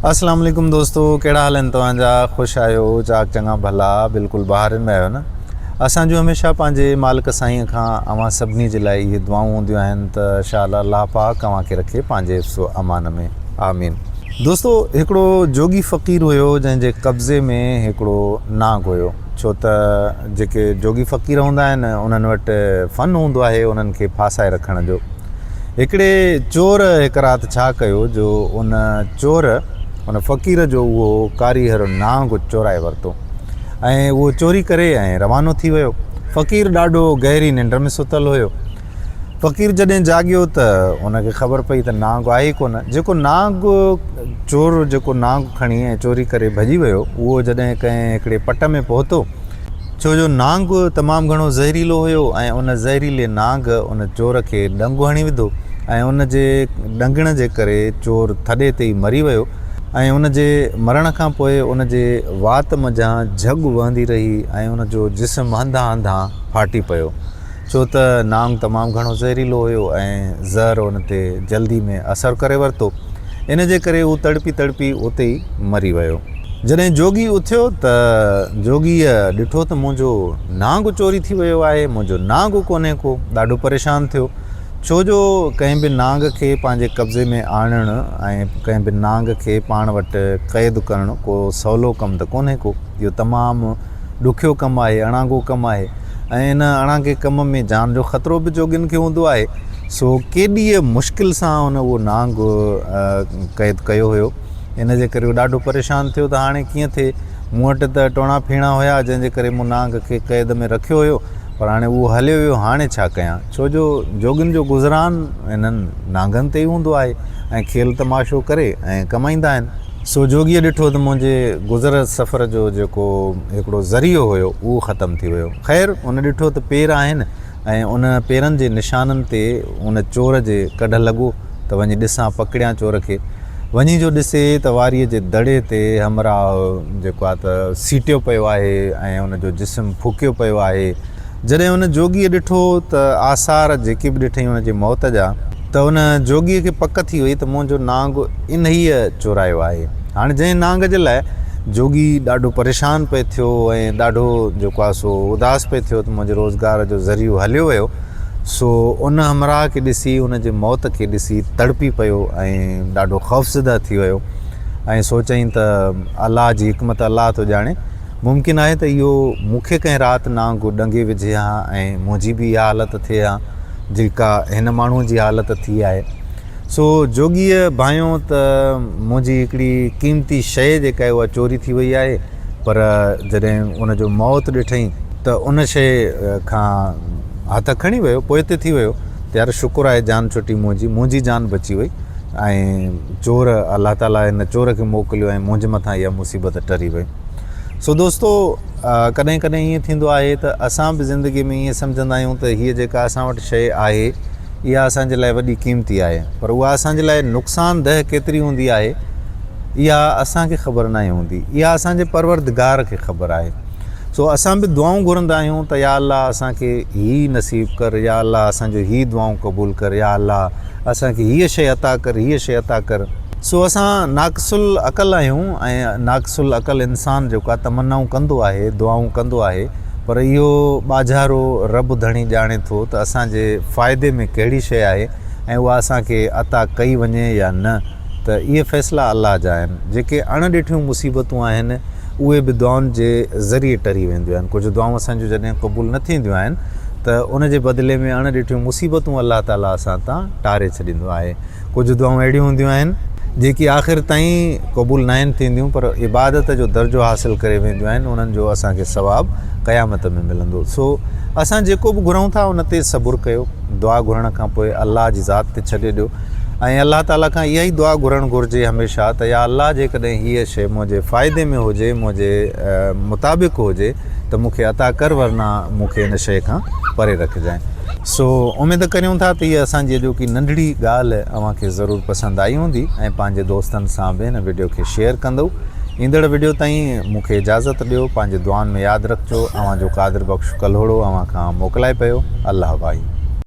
اسلام عليڪم دوستو ڪهڙا حال آهن توهان جا خوش آهيو چاڪ چڱا ڀلا بلڪل بهارين ۾ آهيو نه اسان جون هميشه پنهنجي مالڪ سائين کان اوهان سڀني جي لاء اهي دعائون هونديون آهن ته شاء الله الله پاڪ اوهان کي رکي پنهنجي حفظ و امان ۾ آمين. دوستو هڪڙو جوڳي فقير هيو جنهن جي قبضي ۾ هڪڙو نانگ هيو ڇو ته جيڪي جوڳي فقير هوندا آهن انهن وٽ فن هوندو آهي انهن کي ڦاسائي رکڻ جو هڪڙي چور هڪ رات ڇا ڪيو جو ان چور ان فقير جو اهو ڪاريهر نانگ چورائي ورتو ۽ اهو چوري ڪري ۽ روانو ٿي ويو. فقير ڏاڍو گهري ننڊ ۾ ستل هيو. فقير جڏهن جاڳيو ته ان کي خبر پئي ته نانگ آهي ئي ڪونه. جيڪو نانگ چور جيڪو نانگ کڻي ۽ چوري ڪري ڀڄي ويو اهو جڏهن ڪنهن هڪڙي پٽ ۾ پهتو ڇو جو نانگ تمام گهڻو زهريلو هيو ۽ ان زهريلي نانگ ان چور کي ڏنگ هڻي وڌو ۽ ان جي ڏنگڻ جي ڪري چور ٿڏي تي ئي مري ويو ۽ ان جي مرڻ کان پوء ان جي وات منجهان جهڳ وهندي رهي ۽ ان جو جسم هنڌان هنڌان ڦاٽي پيو ڇو ته نانگ تمام گهڻو زهريلو هيو ۽ زهر ان تي جلدي ۾ اثر ڪري ورتو ان جي ڪري هو تڙپي تڙپي اتي ئي مري ويو. جڏهن جوڳي اٿيو ته جوڳيء ڏٺو ته منهنجو نانگ چوري ٿي ويو آهي، منهنجو نانگ ڪونهي ڪو. ڏاڍو پريشان ٿيو، ڇو جو ڪنهن به نانگ کي پنهنجي قبضي ۾ آڻڻ ۽ ڪنهن به نانگ کي پاڻ وٽ قيد ڪرڻ ڪو سولو ڪم ته ڪونهي ڪو. اهو تمام ڏکيو ڪم آهي، اڻانگو ڪم آهي ۽ ان اڻانگي ڪم ۾ جان جو خطرو به جوڳين کي هوندو آهي. سو ڪيڏيء مشڪل سان هن اهو نانگ قيد ڪيو هيو. ان جي ڪري هو ڏاڍو پريشان ٿيو ته هاڻي ڪيئن ٿئي، مون وٽ ته ٽوڻا ڦيڻا هيا، جنهن جي ڪري مون نانگ کي قيد ۾ رکيو هيو، پر هاڻي اهو هليو ويو، هاڻي ڇا ڪيان؟ ڇو جو جوڳين جو گذران انهن نانگن تي ئي هوندو آهي ۽ کيل تماشو ڪري ۽ ڪمائيندا آهن. سو جوڳيء ڏٺو ته منهنجي گذر سفر جو جيڪو هڪڙو ذريعو هيو، اهو ختم ٿي ويو. خير، هن ڏٺو ته پير آهن ۽ ان پيرن جي نشانن تي ان چور جي ڪڍ لڳو ته وڃي ڏسان پڪڙيان چور کي. وڃي جو ڏسي ته واريء جي دڙي تي همراهه جيڪو آهي ته سيٽيو پيو آهي ۽ ان جو جسم ڦوڪيو پيو آهي. جڏهن ان جوڳيء ڏٺو ته آثار جيڪي به ڏٺئي ان جي موت جا ته ان جوڳيء کي پڪ ٿي وئي ته منهنجو نانگ انهيء چورايو آهي. هاڻي جنهن نانگ جي لاء جوڳي ڏاڍو پريشان پئي ٿيو ۽ ڏاڍو جيڪو آهي سو اداس پئي ٿيو ته منهنجي روزگار جو ذريعو هليو ويو سو ان همراهه کي ڏسي ان جي موت کي ڏسي تڙپي پيو ۽ ڏاڍو خوفزده ٿي ويو ۽ سوچيائين ته الله جي حڪمت الله ٿو ڄاڻي ممڪن آهي ته اهو مون کي ڪنهن رات نانگ ڏنگي وجهي ها ۽ منهنجي به اها حالت ٿئي ها جيڪا هن ماڻهوء جي حالت ٿي آهي. سو جوڳيء ڀانيو ته منهنجي هڪڙي قيمتي شيء جيڪا آهي اها چوري ٿي وئي آهي، پر جڏهن ان جو موت ڏٺئين ته ان شيء کان هٿ کڻي ويو، پوئتي ٿي ويو ته يار شڪر آهي جان ڇٽي منهنجي، منهنجي جان بچي وئي ۽ چور الله تعاليٰ هن چور کي موڪليو ۽ منهنجي مٿان اها مصيبت ٽري وئي. سو دوستو ڪڏهن ڪڏهن ائين ٿيندو آهي ته اسان به زندگي ۾ ائين سمجهندا آهيون ته هيء جيڪا اسان وٽ شيء آهي اها اسان جي لاء وڏي قيمتي آهي پر اها اسان جي لاء نقصان ده ڪيتري هوندي آهي اها اسان کي خبر ناهي هوندي اها اسان جي پروردگار کي خبر آهي سو اسان به دعائون گهرندا آهيون ته يا الله اسان کي هي نصيب ڪر يا الله اسان جو هي دعائون قبول ڪر يا الله اسان کي هيء شيء عطا ڪر هيء شيء عطا ڪر سو اسان ناقص العقل آهيون ۽ ناقص العقل انسان جيڪو آهي تمنائون ڪندو آهي دعائون ڪندو آهي پر اهو ٻاجهارو رب ڌڻي ڄاڻي ٿو ته اسان جي فائدي ۾ ڪهڙي شيء آهي ۽ اها اسان کي عطا ڪئي وڃي يا نه ته اهي فيصلا الله جا آهن. جيڪي اڻ ڏٺيون مصيبتون آهن اهي به دعائن جي ذريعي ٽري وينديون آهن. ڪجهه دعائون اسان جون جڏهن قبول نه ٿينديون آهن ته ان جي بدلي ۾ اڻ ڏٺيون مصيبتون الله تعاليٰ اسان تان ٽاري ڇڏيندو آهي. ڪجهه دعائون اهڙيون هونديون آهن، جيڪي آخر تائين قبول ناهن ٿينديون، پر عبادت جو درجو حاصل ڪري وينديون آهن، انهن جو اسان کي ثواب قيامت ۾ ملندو. سو اسان جيڪو به گهرون ٿا ان تي صبر ڪيو، دعا گهرڻ کان پوء الله جي ذات تي ڇڏي ڏيو ۽ الله تعاليٰ کان اها ئي دعا گهرڻ گهرجي هميشه ته يا الله جيڪڏهن هيء شيء منهنجي فائدي ۾ هجي، منهنجي مطابق هجي ته مون کي عطا ڪر ورنه مون کي ان شيء کان پري رکجانء. سو اميد ڪريون ٿا ته هيء اسان جي اڄوڪي ننڍڙي ڳالهه اوهان کي ضرور پسند آئي هوندي ۽ پنهنجي دوستن سان به هن وڊيو کي شيئر ڪندؤ. ايندڙ وڊيو تائين مون کي اجازت ڏيو پنهنجي دعائن ۾ ياد رکجو اوهان جو قادر بخش ڪلهوڙو اوهان کان موڪلائي پيو الله واهي.